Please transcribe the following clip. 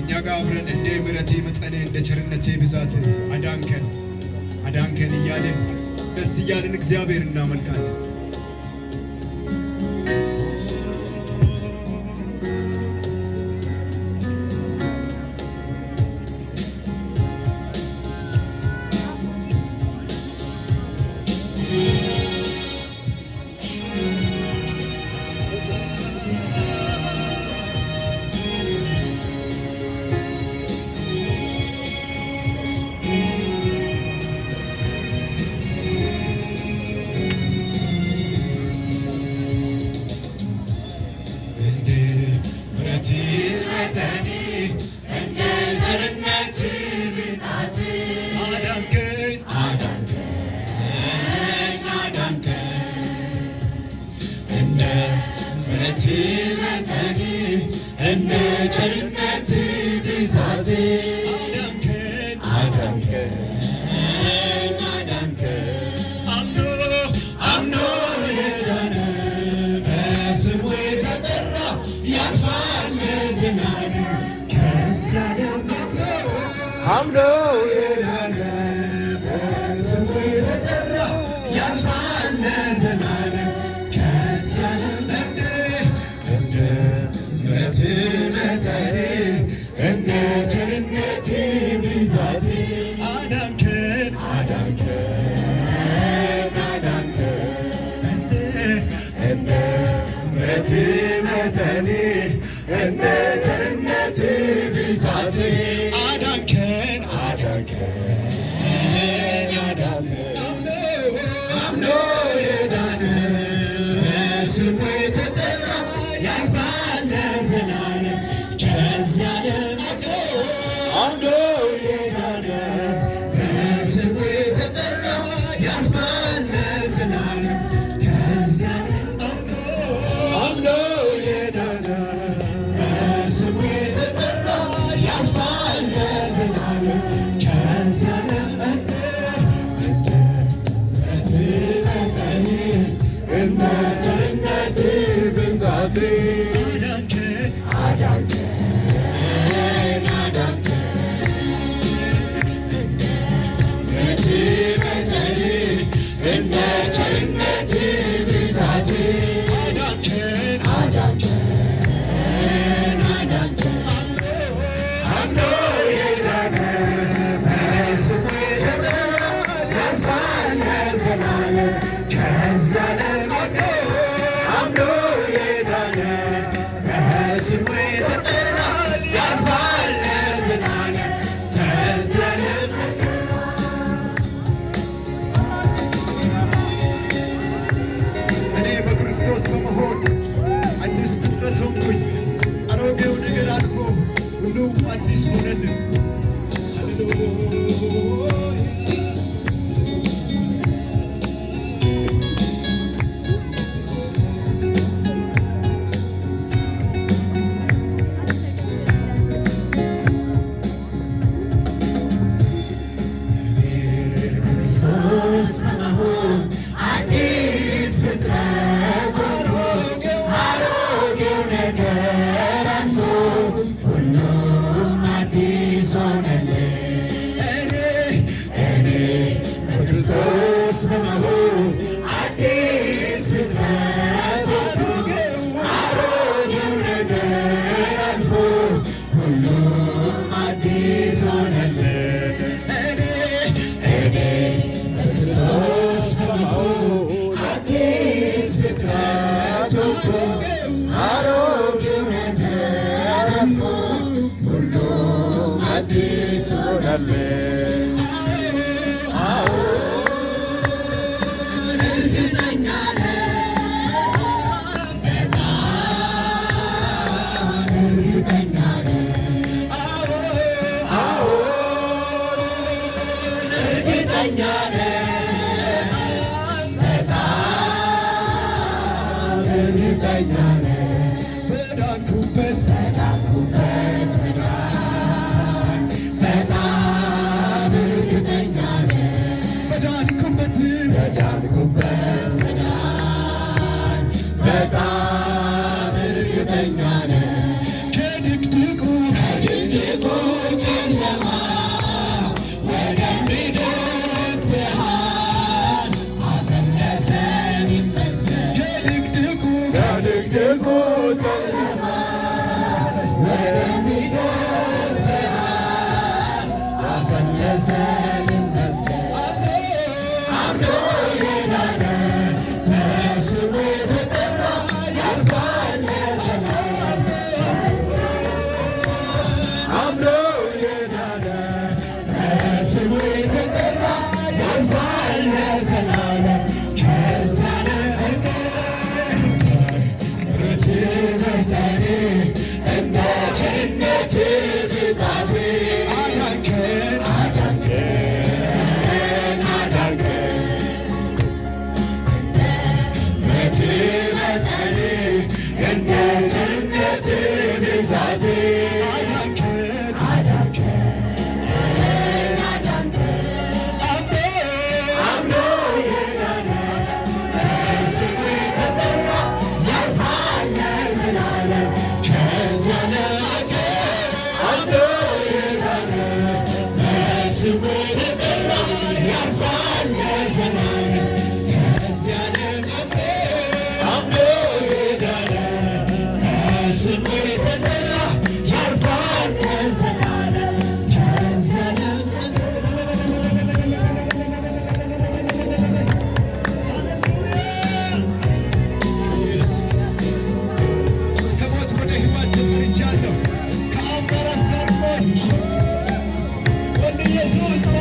ከእኛ ጋር አብረን እንደ ምሕረትህ መጠን እንደ ቸርነትህ ብዛት አዳንከን አዳንከን እያልን ደስ እያልን እግዚአብሔር እናመልካለን። እንደ ምሕረትህ መጠን እንደ ቸርነትህ ብዛት አዳንከኝ አዳንከኝ አዳንከኝ እንደ ምሕረትህ መጠን እንደ ቸርነትህ ብዛት አዳንከኝ አዳንከኝ አዳንከኝ። አምኖ አምኖ የዳነ በስሙ የተጠራ ያልፋል ለዘላለም ከዚያለም አምኖ የዳነ በስሙ የተጠራ ያልፋል ለዘላለም ከዚያለም እንደ ምሕረትህ መጠን እንደ ቸርነትህ ብዛት አዳንከን አዳንከን አዳንከን እንደ ምሕረትህ መጠን እንደ ቸርነትህ ብዛት አዳንከን አዳንከን አዳንከን። አምኖ የዳነ በስሙ የተጠራ ያልፋል ለዘላለም ከዚያለም አምኖ የዳነ በስሙ የተጠራ ያልፋል ለዘላለም ከዚያለም አምኖ የዳነ በስሙ የተጠራ ያልፋል ለዘላለም ከዚያለም እንደ ምሕረትህ መጠን እንደ ቸርነትህ ብዛት አዳንከን አዳንከን አዳንከን እንደ ምሕረትህ መጠን እንደ ቸርነትህ ብዛት አዳንከን አዳንከን አዳንከን። አምኖ የዳነ በስሙ የተጠራ ያልፋል ለዘላለም ከዚያለም አምኖ የዳነ በስሙ የተጠራ ያልፋል ለዘላለም ከዚያለም። እኔ በክርስቶስ በመሆን አዲስ ፍጥረት ሆንኩኝ። አሮጌው ነገር አልፎ ሁሉም አዲስ ሆነልን። ሃሌሉያ። ክርስቶስ በመሆን አዲስ ፍጥረት ሆንኩ። አሮጌው ነገር አልፎ ሁሉም አዲስ ሆነልኝ። እኔ በክርስቶስ በመሆን አዲስ ፍጥረት ሆንኩ። አሮጌው ነገር አልፎ ሁሉም አዲስ ሆነልኝ። እኔ በክርስቶስ በመሆን አዲስ ፍጥረት ሆንኩ። አሮጌው ነገር አልፎ ሁሉም አዲስ ሆነልኝ። አዎን እርግጠኛ ነኝ፣ በጣም እርግጠኛ ነኝ። አዎን እርግጠኛ ነኝ፣ በጣም እርግጠኛ ነኝ። በዳንኩበት በዳንኩበት መዳን በጣም እርግጠኛ ነኝ። በዳንኩበት በዳንኩበት መዳን በጣም እርግጠኛ ነኝ። ከድቅድቁ ከድቅድቁ አንተ አምኖ የዳነ በስሙ የተጠራ ያልፋል ለዘላለም። አምኖ የዳነ በስሙ የተጠራ ያልፋል ለዘላለም። ከዚያ ለፍቅር ምሕረትህ መጠን እንደ ቸርነትህ ብዛት አዳንከን አዳንከን አዳንከን ምሕረትህ መጠን እንደ ቸርነትህ ብዛት።